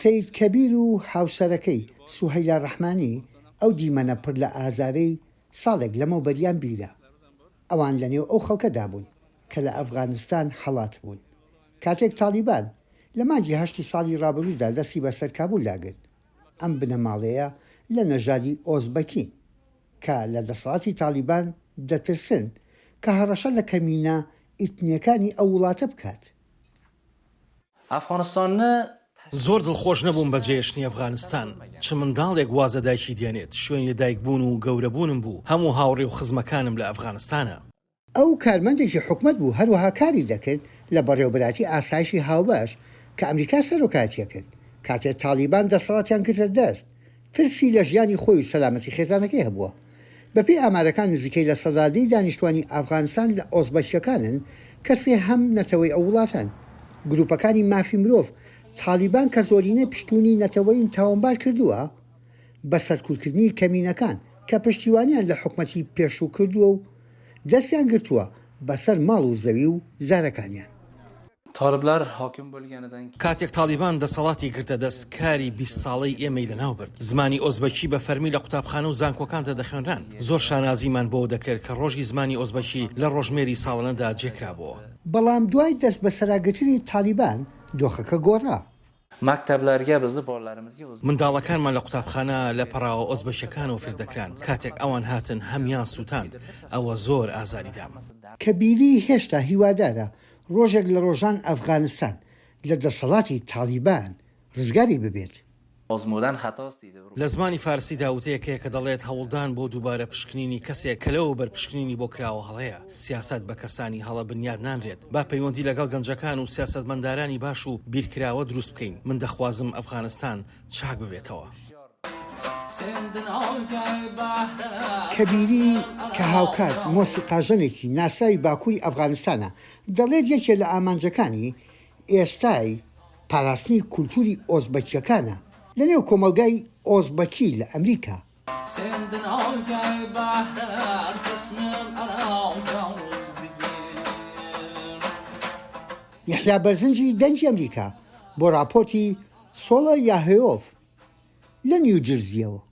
سەید کەبیر و هاوسەرەکەی سوهەیلا ڕەحمانی ئەو دیمەنە پڕ لە ئازارەی ساڵێک لەمەوبەریان بیرە. ئەوان لەنێو ئەو خەڵکەدا بوون کە لە ئەفغانستان هەڵاتبوون کاتێک تاڵیبان لە مانگی هەشتی ساڵی ڕابردوودا دەستی بەسەر کابولدا گرت. ئەم بنەماڵەیە لە نەژادی ئۆزبەکین کە لە دەسەڵاتی تاڵیبان دەترسن کە هەڕەشە لە کەمینە ئیتنییەکانی ئەو وڵاتە بکات. زۆر دڵخۆش نەبووم بە جێهێشتنی ئەفغانستان. چ منداڵێک واز لە دایکی دێنێت؟ شوێنی لەدایکبوون و گەورەبوونم بوو، هەموو هاوڕێ و خزمەکانم لە ئەفغانستانە. ئەو کارمەندێکی حکومەت بوو، هەروەها کاری دەکرد لە بەڕێوەبەرایەتی ئاسایشی هاوبەش کە ئەمریکا سەرۆکایەتی ئەکرد، کاتێ تاڵیبان دەسەڵاتیان گرتە دەست، ترسی لە ژیانی خۆی و سەلامەتی خێزانەکەی هەبووە. بەپێی ئامارەکان نزیکەی لە دەی دانیشتوانی ئەفغانستان لە ئۆزبەکییەکانن کە سێهەم نەتەوەی ئەو وڵاتەن. گروپەکانی مافی مرۆڤ تاڵیبان کە زۆرینەی پشتونی نەتەوەیین تاوانبار کردووە بە سەرکوتکردنی کەمینەکان کە پشتیوانیان لە حکومەتی پێشوو کردووە و دەستیان گرتووە بەسەر ماڵ و زەوی و زارەکانیان. کاتێک تاڵیبان دەسەڵاتی گرتە دەست، کاری 20 ساڵەی ئێمەی لەناو برد. زمانی ئۆزبەکی بە فەرمی لە قوتابخانە و زانکۆکاندا دەخوێنران. زۆر شانازیمان بەوە دەکرد کە ڕۆژی زمانی ئۆزبەکی لە ڕۆژمێری ساڵانەدا جێکرابۆوە. بەڵام دوای دەستبەسەراگرتنی تاڵیبان، دۆخەکە گۆڕا. منداڵەکانمان لە قوتابخانە لە پەڕاوە ئۆزبەکیەکانەوە فێردەکران، کاتێک ئەوان هاتن هەمیان سووتاند، ئەوە زۆر ئازاری دام. کەبیری هێشتا هیوادارە ڕۆژێک لە ڕۆژان ئەفغانستان لە دەسەڵاتی تاڵیبان ڕزگاری ببێت. لە زمانی فارسیدا وتەیەک هەیە کە دەڵێت هەوڵدان بۆ دووبارە پشکنینی کەسێک کە لەوەوبەر پشکنینی بۆ کراوە هەڵەیە. سیاسەت بە کەسانی هەڵە بنیات نانرێت. با پەیوەندی لەگەڵ گەنجەکان و سیاسەتمەندارانی باش و بیرکراوە دروست بکەین. من دەخوازم ئەفغانستان چاک ببێتەوە. کەبیری کە هاوکات مۆسیقاژەنێکی ناسراوی باکووری ئەفغانستانە، دەڵێت یەکێ لە ئامانجەکانی ئێستای پاراستنی کولتوری ئۆزبەکییەکانە لەنێو کۆمەڵگای ئۆزبەکی لە ئەمریکا. یەحیا بەرزنجی دەنگی ئەمریکا بۆ ڕاپۆرتی سۆڵە یاهێۆف لە نیوجرزییەوە.